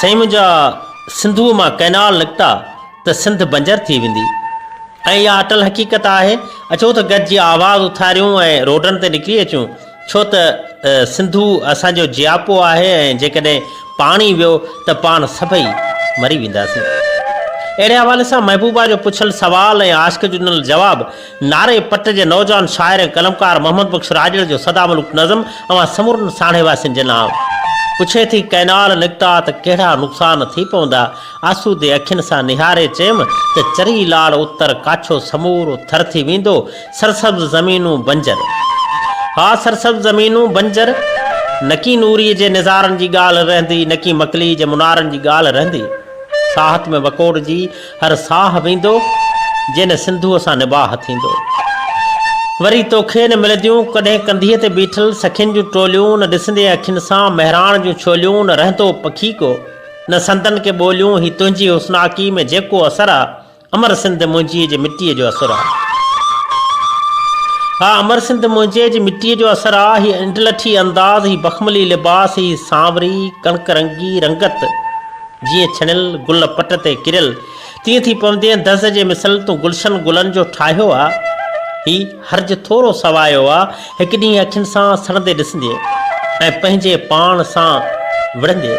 سائين منهنجا سنڌوء مان ڪئنال نڪتا ته سنڌ بنجر ٿي ويندي ۽ اها اٽل حقيقت آهي. اچو ته گڏجي آواز اٿاريون ۽ روڊن تي نڪري اچون ڇو ته سنڌو اسان جو جياپو آهي ۽ جيڪڏهن پاڻي ويو ته پاڻ سڀئي مري وينداسين. اهڙي حوالي سان محبوبا جو پڇيل سوال ۽ عاشق جو ڏنل جواب ناري پٽ جي نوجوان شاعر ۽ قلمڪار محمد بخش راڄڙ جو سدا ملوڪ نظم اوهان سمورن ساڻيهه واسين جي نانء. پڇي ٿي ڪئنال نڪتا ته ڪهڙا نقصان ٿي پوندا؟ آسودي اکين سان نهاري چيم ته چري لاڙ اتر ڪاڇو سمورو ٿر ٿي ويندو، سرسبز زمينون بنجر. ها سرسبز زمينون بنجر، نڪي نوريء جي نظارن جي ڳالهه رهندي، نڪي مڪليء جي منارن جي ڳالهه رهندي. ساهت ۾ وڪوڙجي هر ساهه ويندو، جنھن سنڌوء سان نباهه ٿيندو. وري توکي نه ملنديون ڪڏهن ڪنڌيء تي بيٺل سکين جون ٽوليون، نه ڏسندين اکين سان مهراڻ جون ڇوليون، نه رهندو پکي ڪو، نه سندن ڪي ٻوليون، هي تنھنجي حسناڪي ۾ جيڪو اثر آ، امر سنڌ منھنجي جي مٽيء جو اثر آ. ها امر سنڌ منھنجي جي مٽيء جو اثر آ، هي انڊلٺي انداز، هي بخملي لباس، هي سانوري ڪڻڪ رنگي رنگت. جيئن ڇڻيل گل پٽ تي ڪريل، تيئن ٿي پوندين دز جي مثل تون گلشن گلن جو ٺاهيو آ، هي هرج ٿورو سوايو آ، هڪ ڏينهن اکين سان سڙندي ڏسندين ۽ پنهنجي پاڻ سان وڙهندين.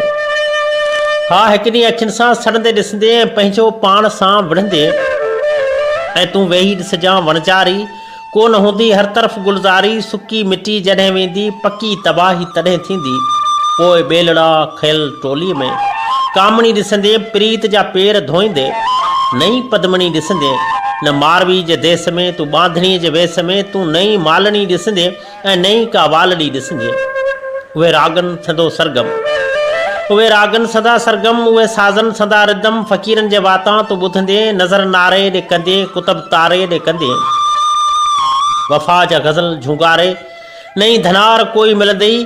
ها هڪ ڏينهن اکين سان سڙندي ڏسندين ۽ پنهنجو پاڻ سان وڙهندين ۽ تون ويهي ڏسجان وڻجاري، ڪو نه هوندي هر طرف گلزاري، سڪي مٽي جڏهن ويندي، پڪي تباهي تڏهن ٿيندي، پوء ٻيلڙا کنيل ٽولي ۾، ڪامڻي ڏسندين، پريت جا پير ڌوئيندي، نئين پدمڻي ڏسندين، نه ماروي جي ديس ۾، تون ٻانڌڻيء جي ويس ۾، تون نئين مالڻي ڏسندين، ۽ نه ئي ڪا والڙي ڏسجي. اهي راڳن سندو سرگم. اهي راڳن سندا سرگم، اهي سازن سندا ردم، فقيرن جي واتان تون ٻڌندين، نظر ناري ڏي ڪندين، قطب تاري ڏي ڪندين. وفا جا غزل جهونگاري، نئين ڌنار ڪوئي ملندئي،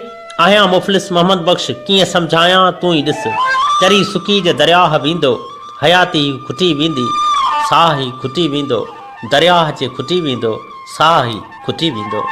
آهيان مفلس محمد بخش، ڪيئن سمجهايان تون ئي ڏس. چري سڪي جي درياهه ويندو، حياتي هي کٽي ويندي، ساهه هي کٽي ويندو، درياهه جي کٽي ويندو، ساهه هي. کٽي ويندو.